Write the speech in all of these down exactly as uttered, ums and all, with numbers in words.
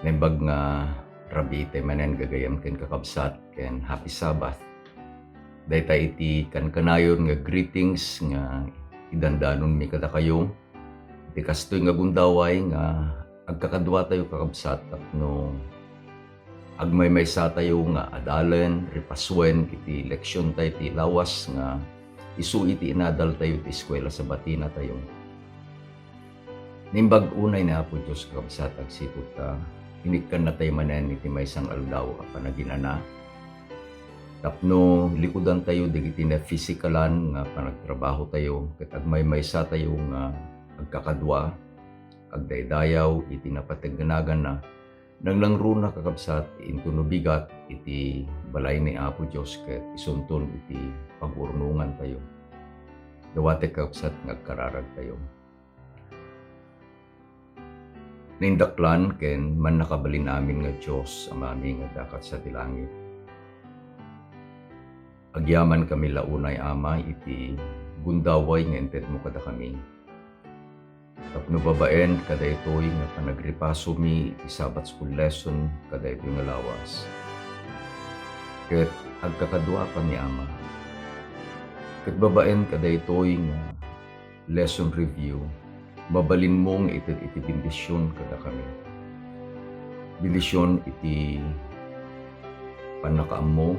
Naimbag nga rabii tayo manen, gagayyem ken kakabsat, ken Happy Sabbath. Dayta iti kankanayon nga greetings nga idandanonmi kadakayo. Iti kastoy nga gundaway nga agkakadua tayo, kakabsat, tapno agmaymaysa tayo nga adalen, ripasuen iti leksion tayo ti lawas nga isu iti inadal tayo ti eskuela sabatina tayo. Naimbag unay ni Apo Dios, kakabsat, agsipud ta inikkanna tayo manen iti maysa nga aldaw a panaginana. Tapno likudan tayo dagiti na fisikalan nga panagtrabaho tayo, ket agmaymaysa tayo nga agkakadua, agdaydayaw iti napateg nga naganna. Nangnangruna, kakabsat, intono bigat iti balay ni Apo Dios ket isunton iti pagurnongan tayo. Dawatek, kakabsat, nga agkararag tayo. Naindaklan ken mannakabalin amin nga Dios, Amami nga adda ket sadi langit. Agyamankami la unay, Ama, iti gundaway nga intedmo kadakami. Tapno babaen kadaytoy nga panagripasomi iti Sabbath School lesson kadaytoy nga lawas, ket agkakaduakami, Ama. Ket babaen kadaytoy nga lesson review, mabalinmo nga ited iti bendision kadakami. Bendision iti pannakaammo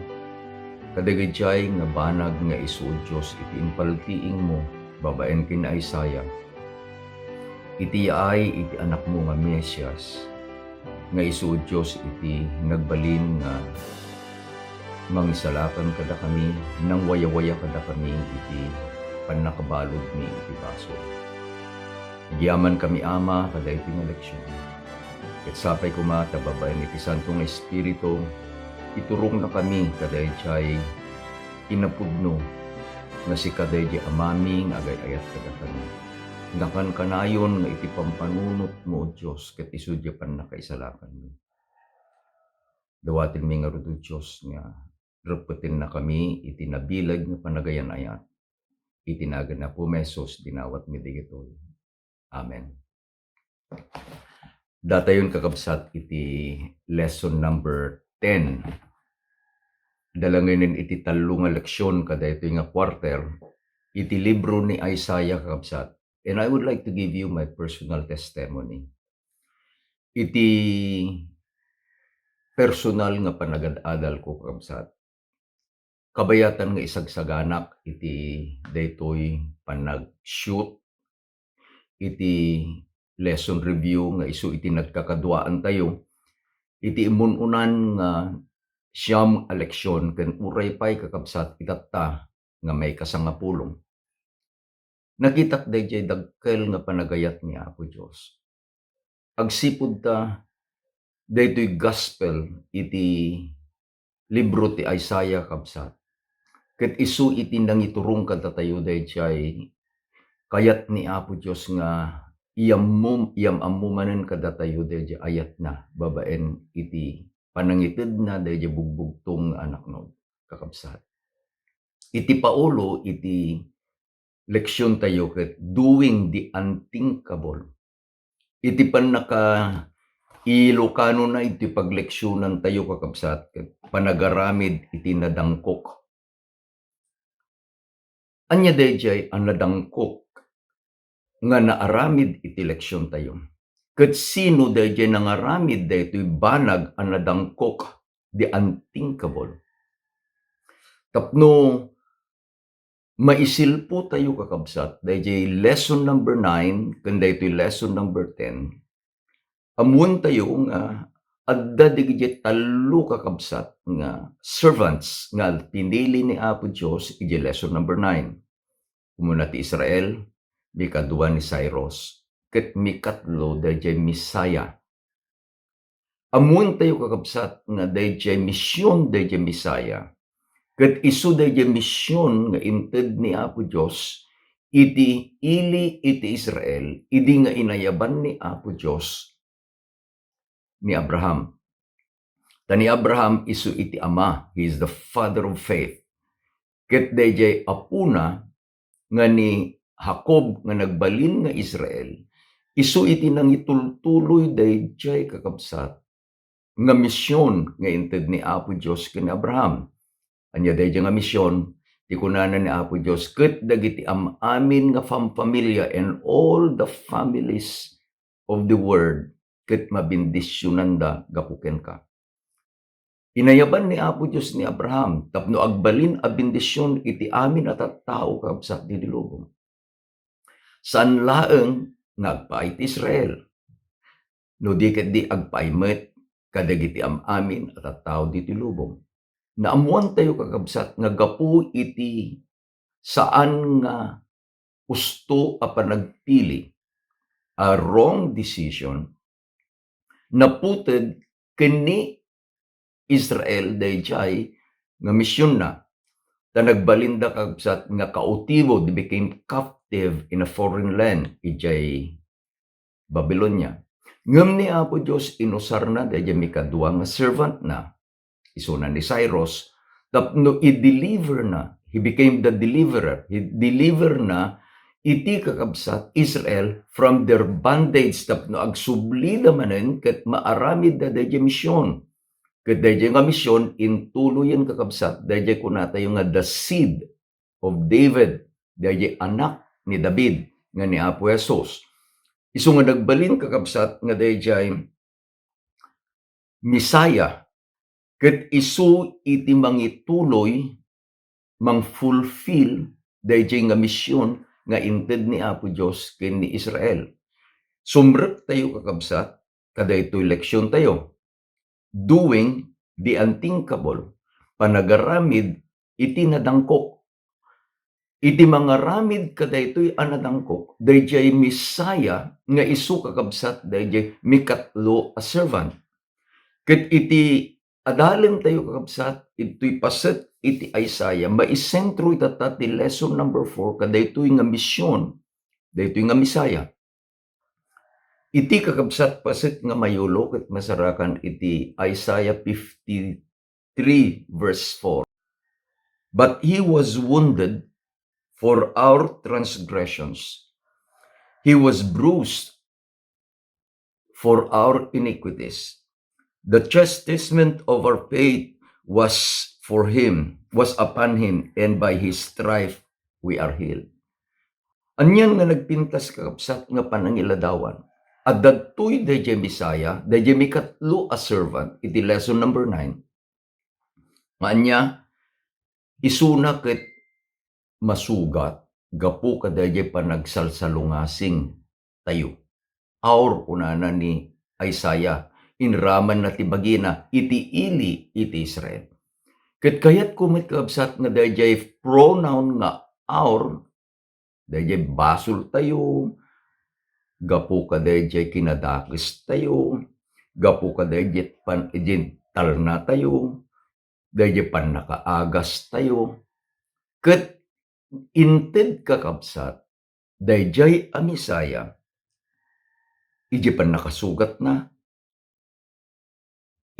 kadagiti nga banag nga isuod Dios iti impaltiingmo babaen ken Isaiah, iti yaay iti Anakmo nga Mesias, nga isuod Dios iti nagbalin nga mangisalakan kadakami, nangwayawaya kadakami iti pannakabaludmi iti basol. Agyamankami, Ama, kadaytoy nga leksion. Ket sapay koma ta babaen iti Santo nga Espiritu, iturongnakami kadaydiay kinapudno nga sika daydiay Amami nga agay-ayat kadakami. Nakankanayon nga iti pampanunotmo, O Dios, ket isu diay pannakaisalakanmi. Dawatenmi ngarud, O Dios, nga reppetennakami iti nabileg nga panagayan-ayat. Iti nagan ni Apomi Jesus, dinawatmi dagitoy. Amen. Datayon, kakabsat, iti lesson number ten. Dalangenen iti tallo nga leksion kadaytoy nga quarter iti libro ni Isaiah, kakabsat. And I would like to give you my personal testimony. Iti personal nga panagad-adalko, kakabsat, kabayatan nga isagsaganak iti daytoy panag-shoot iti lesson review nga isu iti nagkakaduaantayo iti immun-unan nga siam a leksion ken uray pay, kakabsat, itatta nga maikasangapulo. Nakitak daydiay dakkel nga panagayat ni Apo Dios. Agsipud ta daytoy gospel iti libro ti Isaiah, kabsat, ket isu iti nangiturong kadatayo daydiay kayat ni Apo Dios nga iyam-, iyam-ammo manen kadatayo daydiay ayatna babaen iti panangitedna daydiay bugbugtong nga anakno, kakabsat. Iti Paolo, iti leksion tayo ket doing the unthinkable. Iti pannaka-Ilokanona iti pagleksionan tayo, kakabsat, ket panagaramid iti nadangkok. Ania daydiay a nadangkok nga naaramid iti leksion tayo? Ket sino daydiay nangaramid daytoy banag a nadangkok, the unthinkable? Tapno maisilpo tayo, kakabsat, daydiay lesson number nine ken daytoy lesson number ten, ammoen tayo nga adda dagiti tallo, kakabsat, nga servants nga pinili ni Apo Dios iti lesson number nine. Umuna ti Israel, mikadua ni Cyrus, ket mikatlo daydiay Messiah. Ammoen tayo, kakabsat, nga daydiay mision daydiay Messiah, ket isu daydiay mision nga inted ni Apo Dios iti ili iti Israel, idi nga inayaban ni Apo Dios ni Abraham. Ta ni Abraham isu iti ama, he is the father of faith. Ket daydiay apona nga ni Jacob nga nagbalin nga Israel, isu iti nangitultuloy daydiay, kakabsat, nga mision nga inted ni Apo Dios ken ni Abraham. Ania daydiay nga mision? Ti kunana ni Apo Dios, ket dagiti am-amin nga famfamilia and all the families of the world, ket mabendisionanda gapu kenka. Inayaban ni Apo Dios ni Abraham tapno agbalin a bendision iti amin a tattao, kabsat, ditoy lubong. Saan laeng nga agpaay ti Israel, no di ketdi agpaay met kadagiti am-amin a tattao ditoy lubong. Naammoantayo, kakabsat, nga gapu iti saan nga husto a panagpili, a wrong decision, naputed ken ni Israel daydiay nga misionna. Ta nagbalinda, kakabsat, nga kautibo, they became captive in a foreign land, idiay Babilonia. Ngem ni Apo Dios inusarna daydiay mikadua nga servantna, isuna ni Cyrus, tapno i-deliver na. He became the deliverer. He deliver na iti, kakabsat, Israel from their bondage tapno agsublida manen ket maaramidda daydiay mision. Ket daydiay nga mision, intuloyen, kakabsat, daydiay kunatayo nga the seed of David, daydiay anak ni David nga ni Apo Jesus. Isu nga nagbalin, kakabsat, nga daydiay Messiah, ket isu iti mangituloy, mangfulfill daydiay nga mision nga inted ni Apo Dios ken ni Israel. Sumrektayo, kakabsat, kadaytoy leksiontayo. Doing the unthinkable, panagaramid iti nadangkok. Iti mangaramid kadaytoy a nadangkok, daydiay Messiah nga isu, kakabsat, daydiay mikatlo a servant. Ket iti adalentayo, kakabsat, itoy paset iti Isaiah, maisentro itatta ti lesson number four, kadaytoy nga mision, daytoy nga Messiah. Iti, kakabsat, paset nga mayulo ket masarakan iti Isaiah fifty-three verse four. But he was wounded for our transgressions. He was bruised for our iniquities. The chastisement of our faith was for him, was upon him, and by his stripe we are healed. Anian nga nagpintas, kakabsat, nga panangiladawan? Adda daytoy daydiay Messiah, daydiay mikatlo a servant iti lesson number nine. Nga ania, isuna ket masugat gapu kadaydiay panagsalsalungasing tayo. Aur, kunana ni Isaiah, inraman na ti bagina iti ili iti Israel. Ket kayatko met, kakabsat, nga daydiay pronoun nga aur, daydiay basoltayo, gapu kadaydiay kinadakestayo, gapu kadaydiay pan-, idi talnatayo, daydiay pannakaagastayo, ket inted, kakabsat, daydiay a Messiah, idiay pannakasugatna,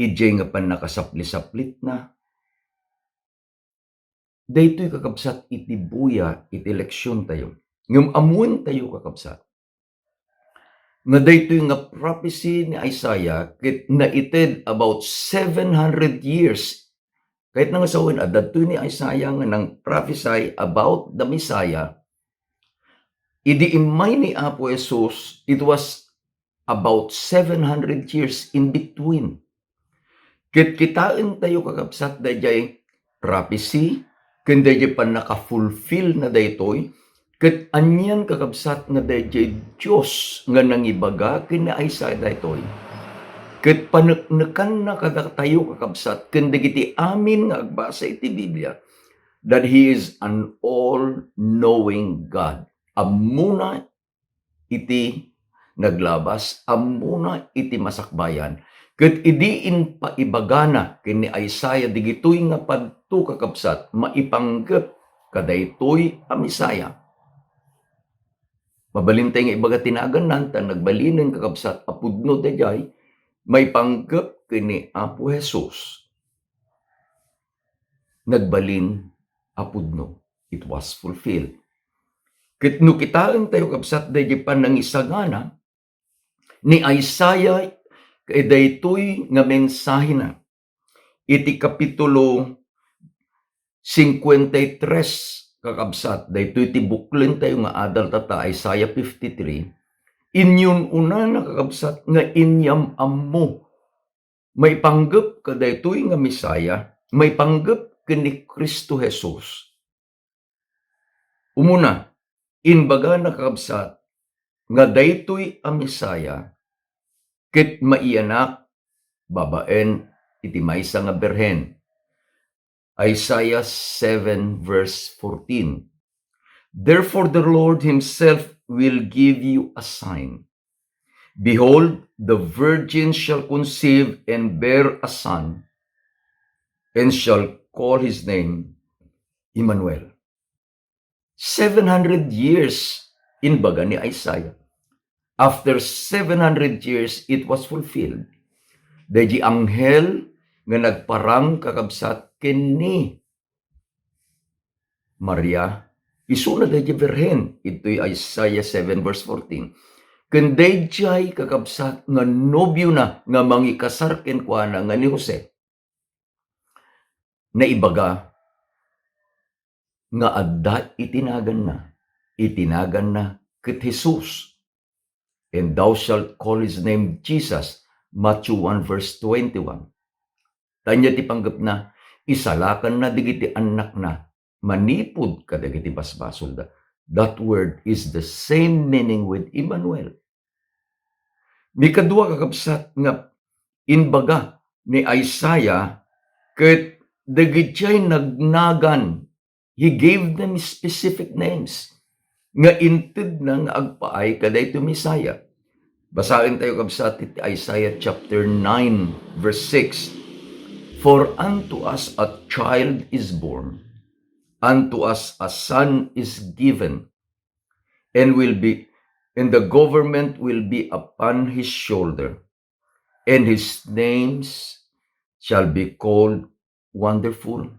idiay nga pannakasapli-saplitna. Daytoy, kakabsat, iti buya iti leksiontayo. Ngem ammoentayo, kakabsat, nga daytoy nga prophecy ni Isaiah ket naited about seven hundred years. Kayatna nga sawen, adda daytoy ni Isaiah nga nang-prophesy about the Messiah. Idi immay ni Apo Jesus, it was about seven hundred years in between. Ket kitaentayo, kakabsat, daydiay prophecy ken daydiay pannaka-fulfill na daytoy, ket anian, kakabsat, nga daydiay Dios nga nangibaga ken ni Isaiah daytoy. Ket paneknekanna kadatayo, kakabsat, ken dagiti amin nga agbasa iti Biblia, that He is an all-knowing God. Ammona iti naglabas, ammona iti masakbayan. Ket idi impaibagana ken ni Isaiah digitoy nga padto, kakabsat, maipanggep kadaytoy a Messiah. Mabalintay nga ibaga ti nagannan, ta nagbalinen, kakabsat, a pudno daydiay, maipanggep ken ni Apo Jesus. Nagbalin a pudno. It was fulfilled. Ket no kitaentayo, kabsat, daydiay panangisagana ni Isaiah, Iti daytoy nga mensahena, iti kapitulo cincuenta y tres, kakabsat, daytoy ti buklentayo nga adal tatta, Isaiah fifty-three, inyun-unana, kakabsat, nga inyam-ammo maipanggep kadaytoy nga Messiah, maipanggep ken ni Cristo Jesus. Umuna, imbagana, kakabsat, nga daytoy a Messiah ket maiyanak babaen iti maysa nga birhen. Isaiah seven verse fourteen. Therefore the Lord himself will give you a sign. Behold, the virgin shall conceive and bear a son, and shall call his name Emmanuel. Seven hundred years, imbaga ni Isaiah. After seven hundred years, it was fulfilled. Daydi anghel nga nagparang, kakabsat, ken ni Maria, isuna daydi birhen, itoy Isaiah seven verse fourteen. Ken daydiay, kakabsat, nga nobiona nga mangikasar kenkuana nga ni Jose. Naibaga nga adda iti naganna, iti naganna ket Jesus. And thou shalt call his name Jesus, Matthew one verse twenty-one. Tanya ti panggepna, isalakanna dagiti annakna manipud kadagiti basbasolda. That word is the same meaning with Emmanuel. Mikadua, kakabsat, nga imbaga ni Isaiah ket dagiti nagnagan, he gave them specific names nga intedna nga agpaay kadaytoy Messiah. Basaen tayo, kabsat, iti Isaiah chapter nine, verse six. For unto us a child is born, unto us a son is given, and will be, and the government will be upon his shoulder, and his names shall be called Wonderful,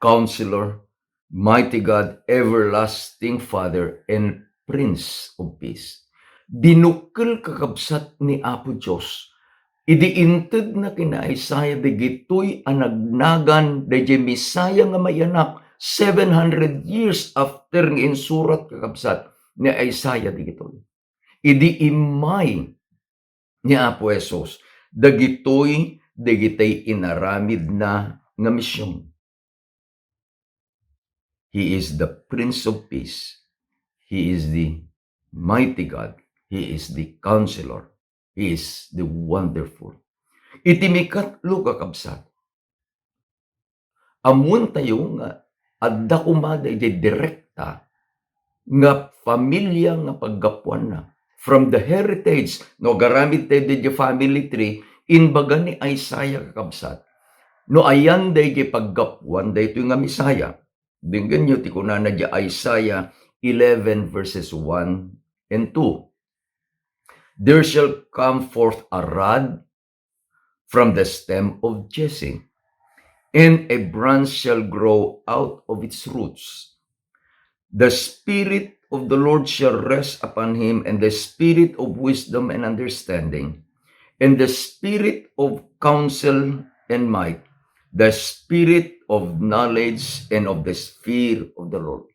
Counselor, Mighty God, Everlasting Father, and Prince of Peace. Dinukkel, kakabsat, ni Apo Dios idi intedna ken ni Isaiah dagitoy a nagnagan daydiay Messiah nga mayanak seven hundred years after nga insurat, kakabsat, ni Isaiah dagitoy. Idi immay ni Apo Jesus dagitoy dagiti inaramidna nga mision. He is the Prince of Peace. He is the Mighty God. He is the Counselor. He is the Wonderful. Iti mikatlo, kakabsat, ammoentayo nga adda koma daydiay direkta nga familia nga paggapuanna. From the heritage, no agaramid tayo daydiay family tree, imbaga ni Isaiah, kakabsat, no ayan daydiay paggapuan daytoy nga Messiah. Denggenyo ti kunana diay Isaiah eleven verses one and two. There shall come forth a rod from the stem of Jesse, and a branch shall grow out of its roots. The Spirit of the Lord shall rest upon him, and the Spirit of wisdom and understanding, and the Spirit of counsel and might, the Spirit of knowledge and of the fear of the Lord.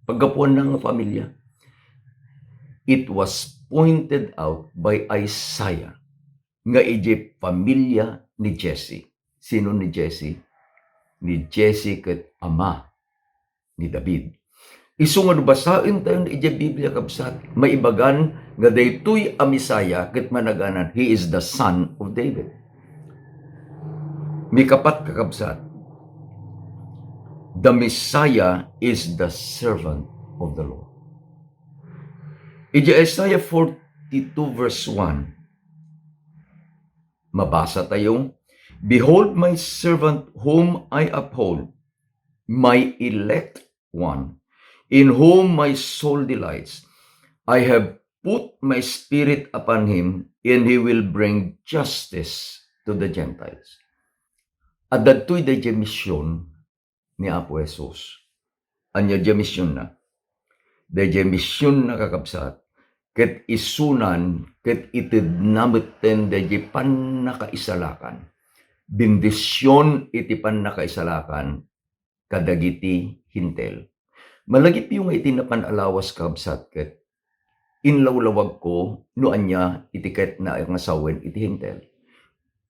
Paggapuanna nga familia, it was pointed out by Isaiah nga idiay familia ni Jesse. Sino ni Jesse? Ni Jesse ket ama ni David. Isu nga no basaen tayo idiay Biblia, kabsat, maibagan nga daytoy a Messiah ket managanan, he is the son of David. Mikapat, kakabsat, the Messiah is the servant of the Lord. Idiay Isaiah forty-two verse one, mabasa tayo, "Behold my servant whom I uphold, my elect one, in whom my soul delights. I have put my spirit upon him, and he will bring justice to the Gentiles." Adda daytoy daydiay mision ni Apo Jesus. Ania diay misionna? Daydiay misionna, kakabsat, ket isunan ket itedna metten daydi pannakaisalakan. Bendision iti pannakaisalakan kadagiti Hentil. Malagipyo nga iti napan a lawas, kabsat, ket inlawlawagko no ania iti ket naangasawen iti Hentil.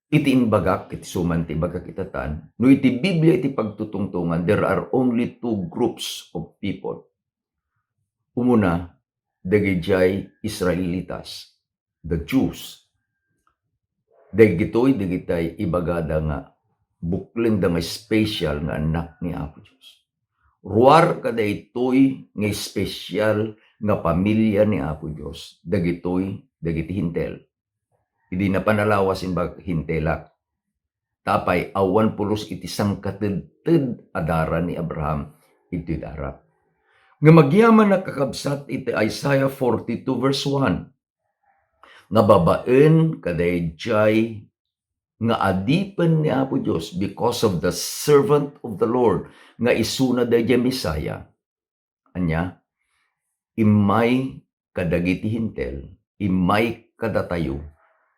Iti imbagak, ket isuman ti ibagak itatan, no iti Biblia iti pagtutungtongan, there are only two groups of people. Umuna, dagidiay Israelitas, the Jews. Dagitoy, dagitay ibagada nga buklenda nga special nga annak ni Apo Dios. Ruar kadaytoy nga special nga pamilia ni Apo Dios, dagitoy, dagiti Hentil. Idi napan a lawas imbag Hentilak. Tapay awan pulos iti sangkatedted a dara ni Abraham iti dara. Ngem agyaman a kakabsat iti Isaiah forty-two verse one, nga babaen kadaydiay nga adipen ni Apo Dios, because of the servant of the Lord, nga isuna daydiay Messiah. Ania? Immay kadagiti Hentil, immay kadatayo,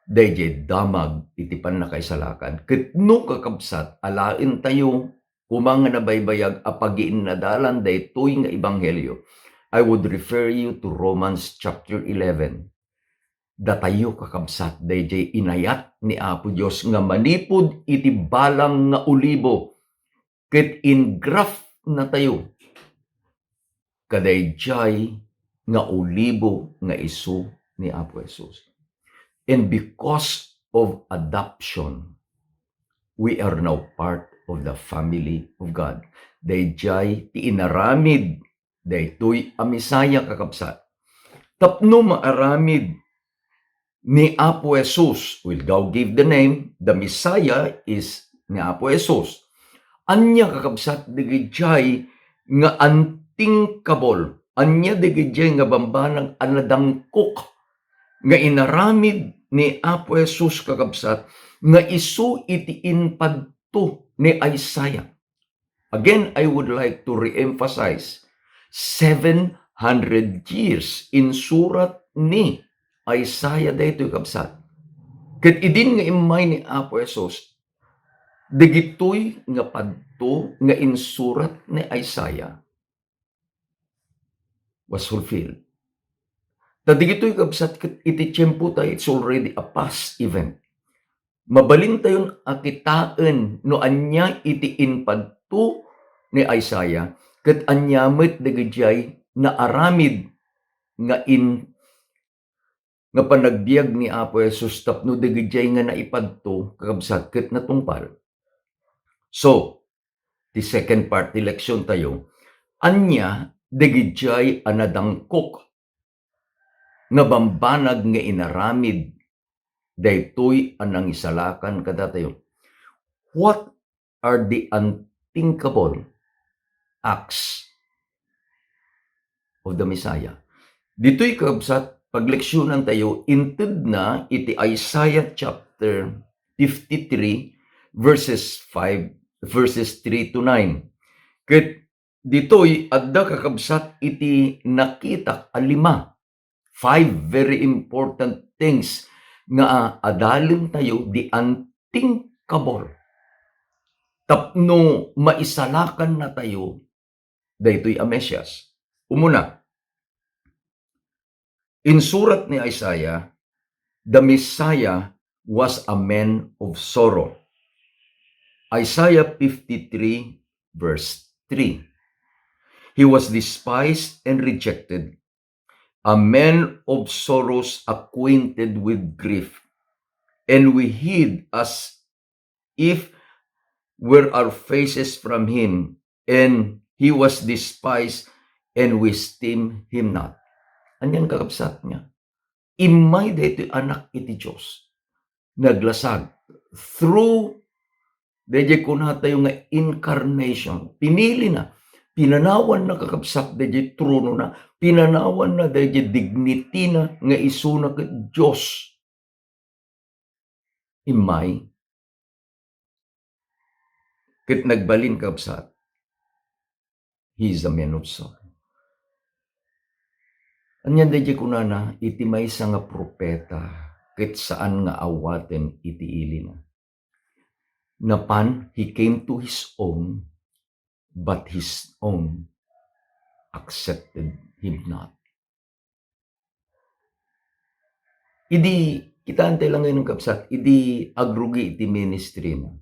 daydiay damag iti pannakaisalakan. Ket no, kakabsat, alaentayo koma nga nabaybayag a pagiinnadalan daytoy nga ebanghelio, I would refer you to Romans chapter eleven. Datayo, kakabsat, daydiay inayat ni Apo Dios nga manipud iti balang nga olibo, ket ingraftnatayo kadaydiay nga olibo nga isu ni Apo Jesus. And because of adoption, we are now part of the family of God. Daydiay ti inaramid daytoy a Messiah, kakabsat. Tapno maaramid ni Apo Jesus, well, thou give the name, the Messiah is ni Apo Jesus. Ania, kakabsat, dagidiay nga unthinkable? Ania dagidiay nga bambanag a nadangkok nga inaramid ni Apo Jesus, kakabsat, nga isu iti impadto ni Isaiah? Again, I would like to re-emphasize, seven hundred years insurat ni Isaiah daytoy, kabsat. Ket idin nga immay ni Apo Jesus, dagitoy nga padto nga insurat ni Isaiah was fulfilled. Ta dagitoy, kabsat, ket iti tiempo tayo, it's already a past event. Mabalintayon a kitaen no ania iti impadto ni Isaiah, ket ania met dagidiay naaramid nga in-, nga panagbiag ni Apo Jesus tapno dagidiay nga naipadto, kakabsat, ket natungpal. So, ti second part ti leksion tayo, ania dagidiay a nadangkok nga bambanag nga inaramid daytoy a nangisalakan kadatayo? What are the unthinkable acts of the Messiah? Ditoy, kabsat, pagleksyonan tayo, intedna iti Isaiah chapter fifty-three, verses five, verses three to nine. Ket ditoy, adda, kakabsat, iti nakitak a lima. Five very important things nga adalentayo, the unthinkable, tapno maisalakannatayo daytoy a Mesias. Umuna, insurat ni Isaiah, "The Messiah was a man of sorrow." Isaiah fifty-three, verse three. "He was despised and rejected, a man of sorrows, acquainted with grief, and we hid as if were our faces from him, and he was despised, and we esteem him not." Anian, kakabsat, nga immay daytoy Anak iti Dios, naglasag through daydiay kunatayo nga incarnation. Pinilina, pinanawanna, kakabsat, daydiay tronona, pinanawanna daydiay dignityna nga isuna ket Dios. Immay ket nagbalin, kabsat, he is a man of sorrow. Ania daydiay kunana iti maysa nga propeta ket saan nga awaten iti ilina. Napan, he came to his own, but his own accepted him not. Idi, kitaan tayo lang ngayon, kabsat, idi agrugi iti ministry na.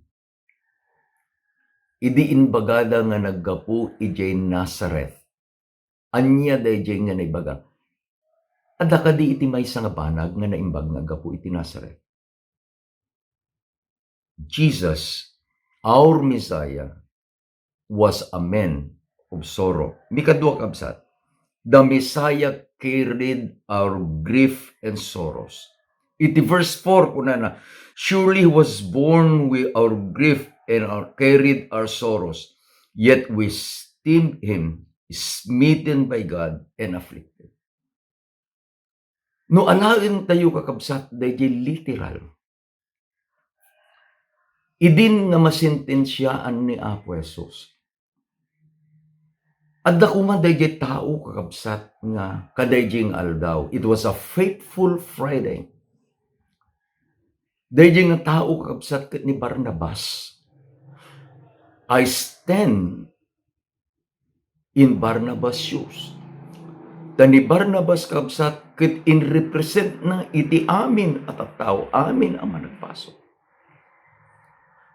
Idi imbagada nga naggapu idiay Nazareth. Ania daydiay nga naibaga? Adda kadi iti maysa nga banag nga naimbag nga aggapu iti Nazareth? Jesus, our Messiah, was a man of sorrow. Mikadua, kabsat, the Messiah carried our grief and sorrows. Iti verse four, kunana, "Surely he was born with our grief and our, carried our sorrows. Yet we esteemed him smitten by God and afflicted." No alaentayo, kakabsat, daydiay literal, idin nga masentensiaan ni Apo Jesus, adda koma daydiay tao, kakabsat, nga kadaydiay nga aldaw, it was a fateful Friday. Daydiay nga tao, kakabsat, ket ni Barnabas, "I stand in Barnabas' shoes." Ta ni Barnabas, kabsat, ket in represent na iti amin a tattao, amin a managbasol.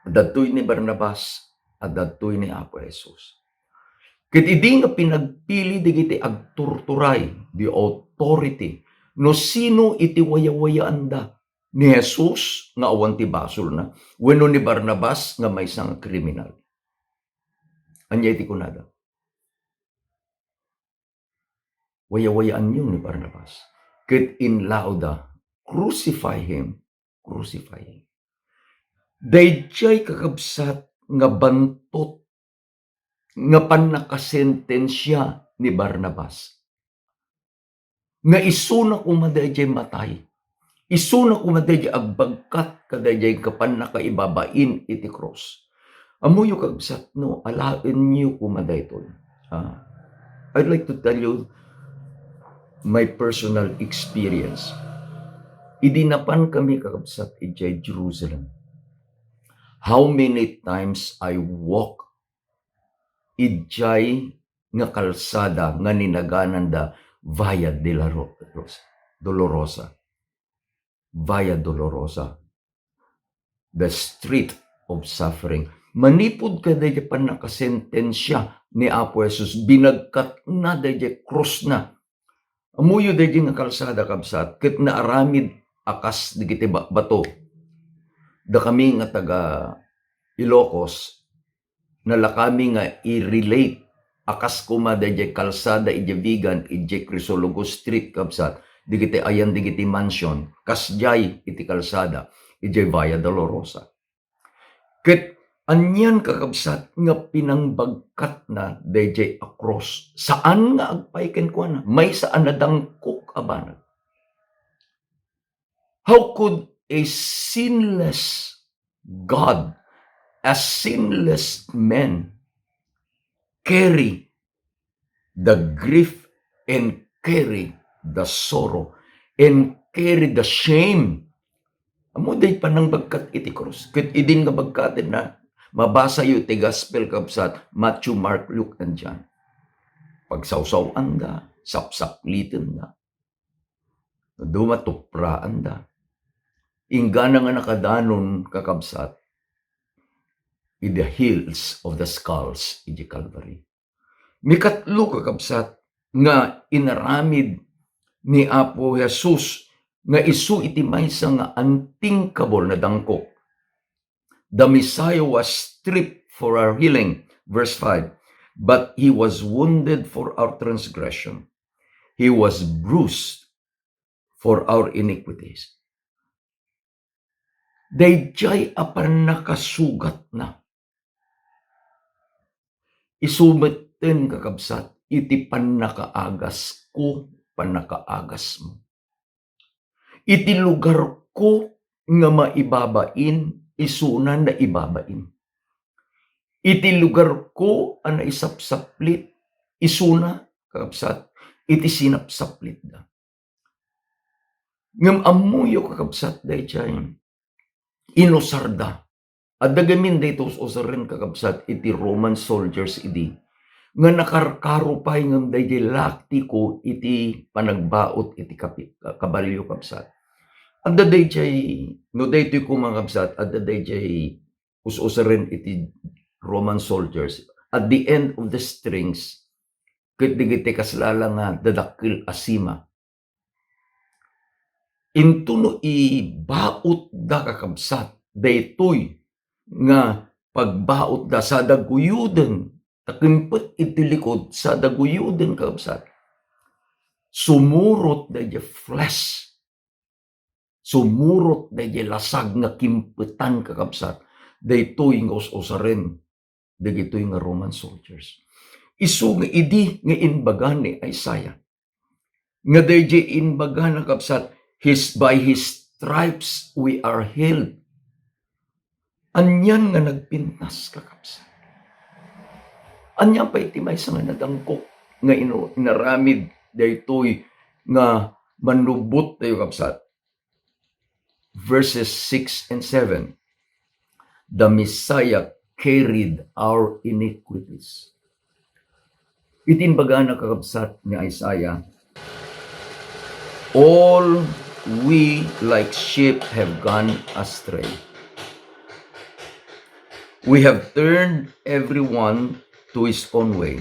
Adda toy ni Barnabas, adda toy ni Apo Jesus. Ket idi nga pinagpili dagiti agturturay, the authority, no sino iti wayawayaanda, ni Jesus nga awan ti basolna wenno ni Barnabas nga maysa nga kriminal? Ania iti kunada? Wayawayaanyo ni Barnabas. Ket inlaoda, "Crucify him, crucify him." Daydiay, kakabsat, nga bantot nga pannakasentensia ni Barnabas. Nga isuna koma daydiay matay. Isuna koma daydiay agbagkat kadaydiay kapannakaibabain iti krus. Ammoyo, kabsat, no alaenyo koma daytoy. Ah, I'd like to tell you my personal experience. Idi napan kami, kakabsat, idiay Jerusalem, how many times I walk idiay nga kalsada nga ninagananda Via de la Ro-, Ros-, Dolorosa. Via Dolorosa. The street of suffering. Manipud kadaydiay pannakasentensia ni Apo Jesus, binagkatna daydiay krusna. Ammoyo daydiay nga kalsada, kabsat, ket naaramid a kas dagiti ba-, bato. Dakami nga taga Ilocos, nalakami nga i-relate a kas koma daydiay kalsada idiay Vigan, idiay Crisologo Street, kabsat, dagiti ayan dagiti mansion, kasdiay iti kalsada, idiay Via Dolorosa. Ket anian, kakabsat, nga pinangbagkatna daydiay a krus? Saan nga agpaay kenkuana. Maysa a nadangkok a banag. How could a sinless God, a sinless man, carry the grief and carry the sorrow and carry the shame? Ammo day panangbagkat iti krus. Ket idin nga bagkatenna, mabasayo ti Gospel, kabsat, Matthew, Mark, Luke, and John. Pagsawsaw-anda, sapsaplitenda. Duma tupraanda. Inggana nga nakadanon, kakabsat, in the hills of the skulls, iti Calvary. Mikatlo, kakabsat, nga inaramid ni Apo Jesus nga isu iti maysa nga unthinkable a dangkok. The Messiah was stripped for our healing, verse five, but he was wounded for our transgression. He was bruised for our iniquities. Daydiay a pannakasugatna, isu metten, kakabsat, iti pannakaagasko, pannakaagasmo. Iti lugarko nga maibabain, isuna naibabain. Iti lugarko a naisapsaplit, isuna, kakabsat, iti sinapsaplitda. Ngem ammoyo, kakabsat, daydiay inusarda. Adda gamin daytoy us-usaren, kakabsat, iti Roman soldiers idi nga nakarkaro pay ngem daydiay laktiko iti panagbaot iti kapi-, kabalio, kabsat. Adda daydiay, no daytoy koma, kabsat, adda daydiay us-usaren iti Roman soldiers. At the end of the strings, ket dagiti kaslala nga dadakkel a sima. Intono ibautda, kakabsat, daytoy nga pagbautda sada guyoden, ta kimpet iti likod sada guyoden, kakabsat. Sumurot daydiay flesh. Sumurot daydiay lasag nga kimpetan, kakabsat, daytoy nga us-usaren dagitoy nga Roman soldiers. Isu nga idi nga imbaga ni Isaiah, nga daydiay imbagana, kabsat, "His, by his stripes we are healed." Anian nga nagpintas, kakabsat? Anian pay ti maysa nga nadangkok nga ino-, inaramid daytoy nga mannubbot tayo, kabsat? Verses six and seven, "The Messiah carried our iniquities." Iti imbagana, kakabsat, ni Isaiah, "All we like sheep have gone astray. We have turned everyone to his own way.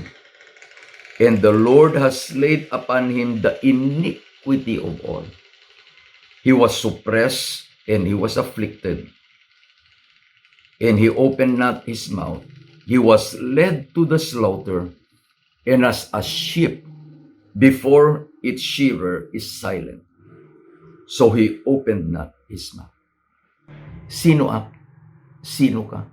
And the Lord has laid upon him the iniquity of all. He was oppressed and he was afflicted, and he opened not his mouth. He was led to the slaughter, and as a sheep before its shearer is silent, so he opened not his mouth." Sino ak? Sino ka?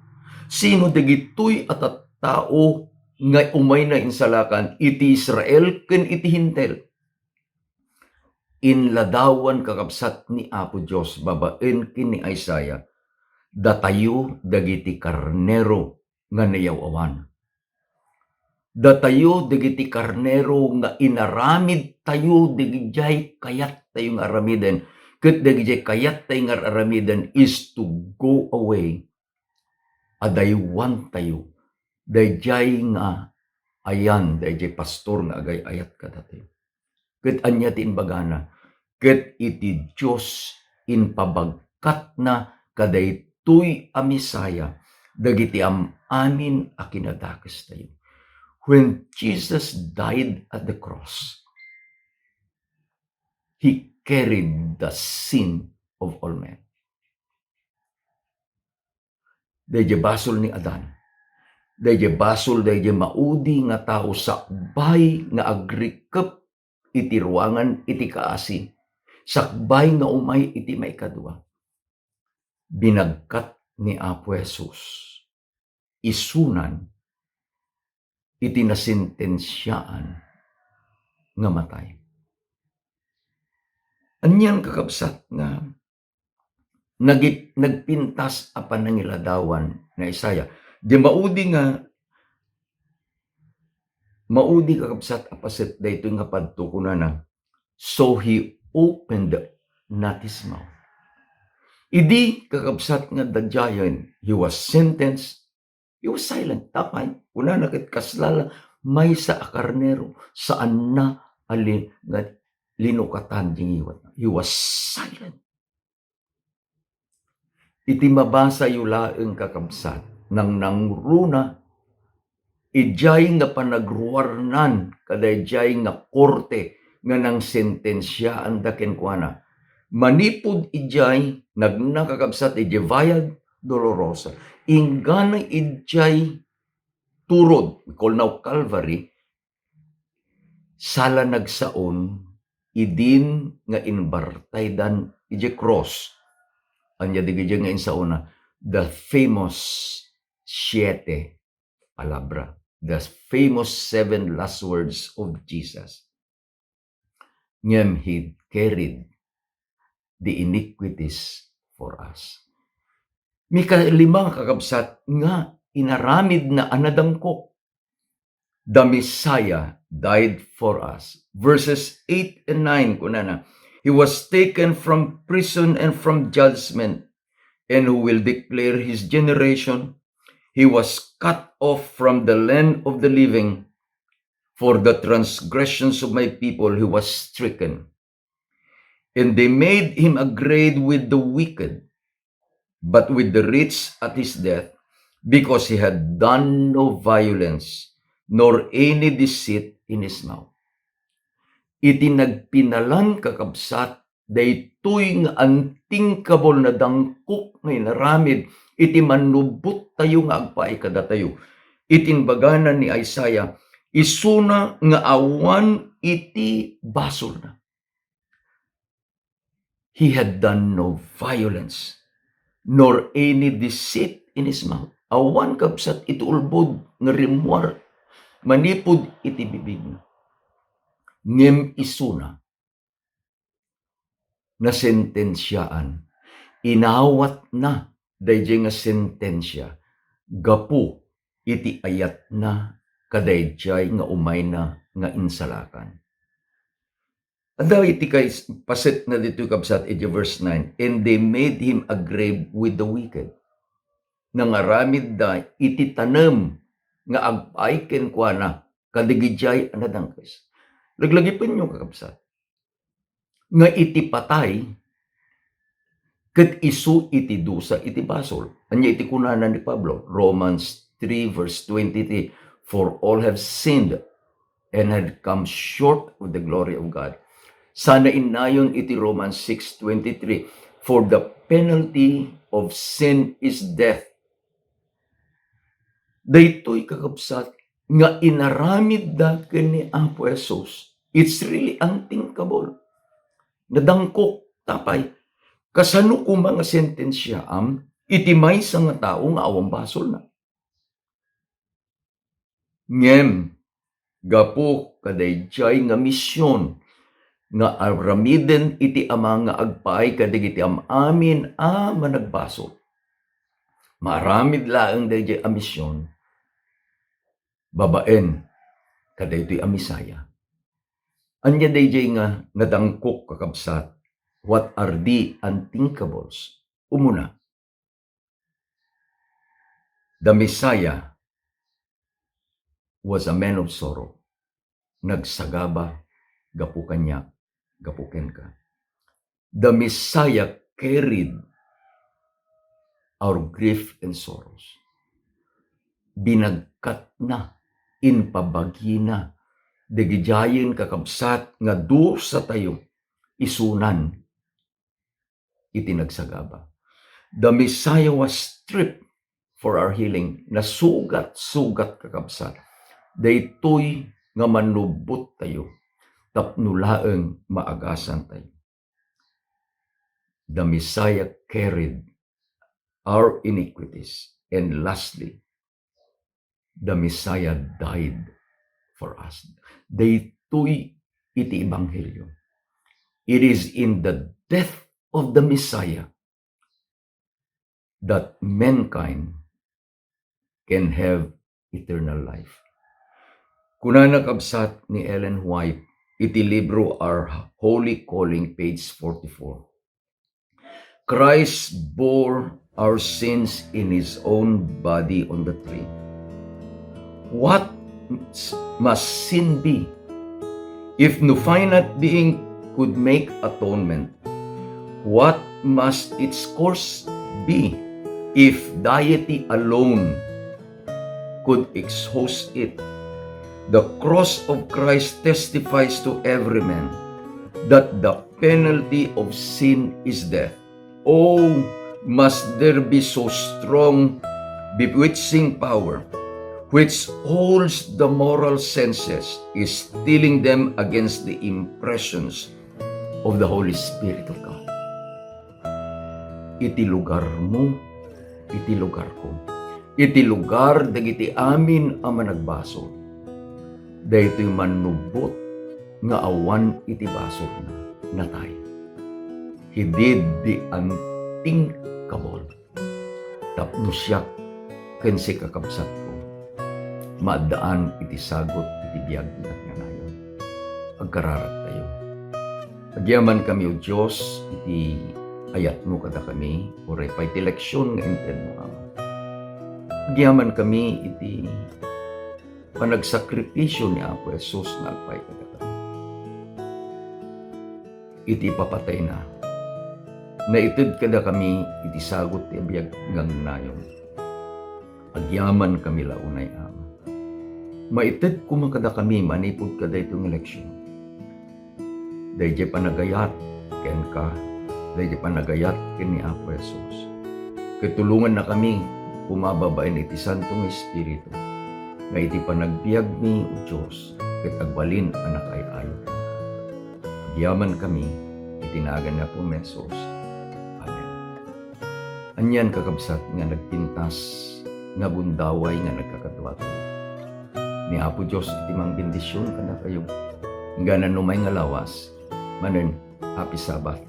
Sino dagitoy a tattao nga umayna insalakan iti Israel ken iti Hentil? Inladawan, kakabsat, ni Apo Dios babaen ken ni Isaiah, "Datayo dagiti karnero nga nayaw-awan. Datayo dagiti karnero nga inaramid tayo dagidiay kayat tayo nga aramiden, ket dagidiay kayat tayo nga aramiden is to go away. Adaywantayo daydiay nga ayan, daydiay pastor nga agay-ayat kadatayo." Ket ania ti imbagana? "Ket iti Dios impabagkatna kadaytoy a Messiah dagiti am-amin a kinadakestayo." When Jesus died at the cross, he carried the sin of all men. Daydiay basol ni Adan. Daydiay basol, daydiay maudi nga tao sakbay nga agrikep iti ruangan iti kaasi, sakbay nga umay iti maikadua. Binagkat ni Apo Jesus isunan iti nasentensiaan nga matay. Anian, kakabsat, nga nagip-, nagpintas a panangiladawan ni Isaiah? Di maudi nga, maudi, kakabsat, a paset daytoy nga padto, kunana, "So he opened not his mouth." Idi, kakabsat, nga daydiayen, he was sentenced, he was silent. Apay? Kunana ket kasla la maysa a karnero, saanna a li-, nga linukatan ti ngiwatna. He was silent. Iti mabasayo laeng, kakabsat, nangnangruna idiay nga panagruarnan kadaydiay nga korte nga nangsentensiaanda kenkuana. Manipud idiay nagna, kakabsat, idiay Via Dolorosa, inggana idiay turod, we call now Calvary, sala nagsaon idin nga inbartaydan idiay cross. Ania dagiti nga insaona? The famous siete palabra, the famous seven last words of Jesus. Ngem he carried the iniquities for us. Mikalima, kakabsat, nga inaramidna a nadangkok. The Messiah died for us Verses eight and nine, kunana, "He was taken from prison and from judgment, and who will declare his generation? He was cut off from the land of the living. For the transgressions of my people he was stricken. And they made him a grave with the wicked, but with the rich at his death, because he had done no violence, nor any deceit in his mouth." Iti nagpinalan, kakabsat, daytoy nga unthinkable, nadangkok nga inaramid iti mannubbottayo nga agpaay kadatayo. Iti imbagana ni Isaiah, isuna nga awan iti basolna. He had done no violence, nor any deceit in his mouth. Awan, kabsat, iti ulbod nga rimmuar manipud iti bibigna. Ngem isuna, nasentensiaan. Inawatna daydiay nga sentensia gapu iti ayatna kadaydiay nga umayna nga insalakan. Adda iti kais-, paset na ditoy, kabsat, iti verse nine, "And they made him a grave with the wicked." Nangaramidda iti tanem nga agpaay kenkuana kadagijay a nadangkes. Laglagipenyo, kakabsat, nga iti patay ket isu iti dusa iti basol. Ania iti kunana ni Pablo? Romans three verse twenty-three, "For all have sinned and had come short of the glory of God." Sana innayon iti Romans six twenty-three, "For the penalty of sin is death." Daytoy, kakabsat, nga inaramidda ken ni Apo Jesus, it's really unthinkable. Nadangkok, tapay, kasano koma nga sentensiaam iti maysa nga tao nga awan basolna? Ngem, gapu kadaydiay nga mision nga aramiden iti Ama nga agpaay kadagiti am-amin a managbasol, maaramid laeng daydiay a mision babaen kadaytoy a Messiah. Ania daydiay nga nadangkok, kakabsat? What are the unthinkables? Umuna, the Messiah was a man of sorrow. Nagsagaba gapu kaniak, gapu kenka. The Messiah carried our grief and sorrows. Binagkatna, impabagina, dagidiayen, kakabsat, nga dusatayo isunan iti nagsagaba. The Messiah was stripped for our healing. Nasugat-sugat, kakabsat, daytoy nga manubbottayo tapno laeng maagasantayo. The Messiah carried our iniquities. And lastly, the Messiah died for us. Daytoy iti ebanghelio. It is in the death of the Messiah that mankind can have eternal life. Kunana, kabsat, ni Ellen White iti libro Our Holy Calling, page forty-four, "Christ bore our sins in his own body on the tree." What must sin be if no finite being could make atonement? What must its course be if deity alone could exhaust it? The cross of Christ testifies to every man that the penalty of sin is death. Oh, must there be so strong, bewitching power, which holds the moral senses, is steeling them against the impressions of the Holy Spirit of God. Iti lugarmo, iti lugarko, iti lugar dagiti amin a managbasol, daytoy mannubbot nga awan iti basolna, natay. He did the unthinkable. Tapno siak ken sika, kabsatko, maaddaan iti sagut iti biag nga kanayon. agkararagtayo. Agyaman kami, O Dios, iti ayatmo kadakami, uray pay ti leksion nga intedmo, Ama. Agyaman kami iti panagsakripisio ni Apo Jesus nga agpay kadakami. Iti ipapatayna, naited kadakami iti sagut ti biag nga agnayon. Agyaman kami la unay, Ama. Maited koma kadakami manipud kadaytoy nga leksion. Daydiay panagayat kenka, daydiay panagayat ken ni Apo Jesus. Ket tulongannakami koma babaen iti Santo nga Espiritu, nga iti panagbiagmi, O Dios, ket agbalin a nakaay-ayo kenka. Agyaman kami iti nagan ni Apo Jesus. Amen. Anian, kakabsat, nga nagpintas nga gundaway nga nagkakaduatayo? Ni Apo Dios iti mangbendision kadakayo. Ngana no may nga lawas, manen, Happy Sabbath